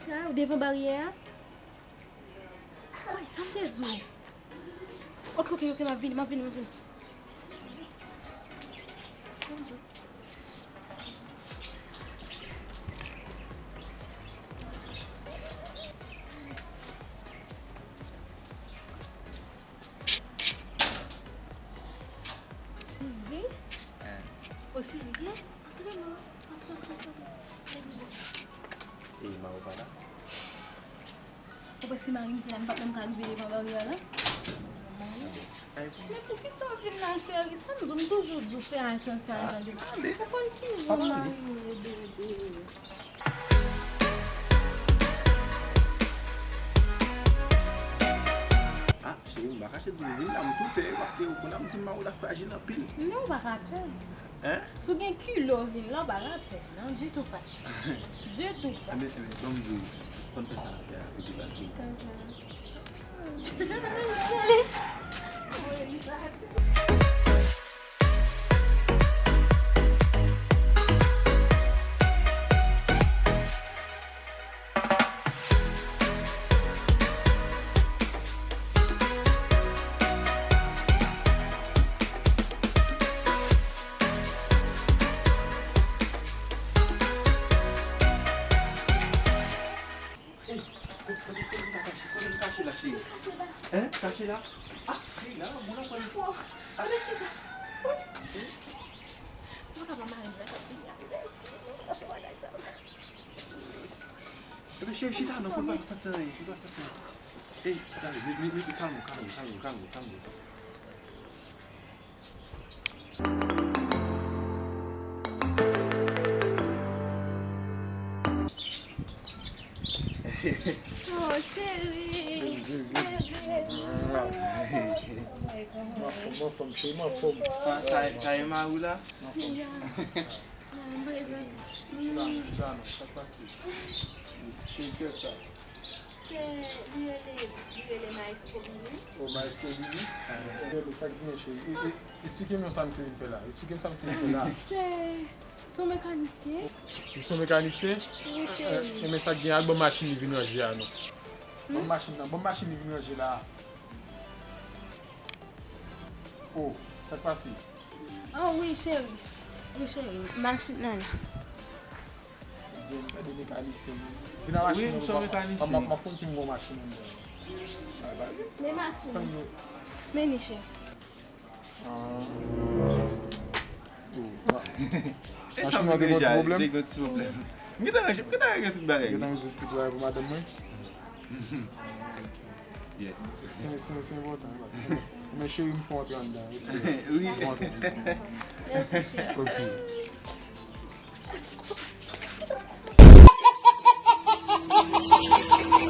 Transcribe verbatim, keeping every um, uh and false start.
Sa, ou devan baryè a? Woy, sa m te di w. Ok, ok, ok, m ap vini, m ap vini, m ap vini. Cheri? Hein? O, cheri, antre non. Antre, antre, antre, antre. Ey, Mao pa la? Ou panse si mari m te la, m p ap menm ka rive devan baryè a la? Men poukisa w vin la, cheri? Sa m di w, m toujou di w fè atansyon a jan de... Ale. Ou konn ki jan mari m ye, bebe. Ah, cheri, m pa kache di w, vin la, m tou pè, paske ou konn ap di m Mao la frajil anpil. Non, ou pa ka pè. Hein? Si w gen kilo, vin la, ou pa ka pè. Non, ditou pa. Ditou pa. Enben, enben, ban m di w, fò n fè sa n ap fè a, bebe, paske... Konsa. Ey, kote, kote, kote m ta kache? Kote m kache la, cheri? Hein? Kache la? Ah, cheri, la, moun ap pran... Wow, ah, bebe, chita. Se pa ka pa mari m nan k ap vini a. Kache bagay sa. Ebe, cheri, chita non, pou l pa santi anyen, pou l pa santi anyen. Ey, gade, mi, mi, mi, kalm ou, kalm ou, kalm ou, kalm ou, kalm ou. Oh, cheri. Bebe. M anfòm, m anfòm, cheri, m anfòm. Sa, sa, sa e mari w la? M anfòm. Chita, chita non, sa k pase? Cheri, kiyès sa? Se, li rele, li rele Maestro Billy. Oh, Maestro Billy? Bebe, sa k genyen, cheri? E, e, esplike m yon sa misye vin fè la. Esplike m sa misye vin fè la. Se, se yon mekanisyen. Li se yon mekanisyen? Wi, cheri. E, e, men sa k genyen, al ban m machin li vin ranje a non. Ban m machin nan, ban m machin li vin ranje la. Oh, sa k pase? Oh, wi, cheri. Wi, cheri. Machin nan la. Ebyen, m pè de mekanisyen. Vin a machin nan, m ap konn si m gon machin anndan. Men machin. Men li, cheri. Ah. Oh. Machin nan te gon ti pwoblèm? Te gon ti pwoblèm. M gentan ranje, m gentan ranje tout bagay. Gentan ranje tout bagay pou madanm mwen? Yeah. Se, se, se enpòtan, wi. Men cheri, m fè w antre anndan, respè. Wi. M fè w antre anndan. Mèsi, cheri. Ok.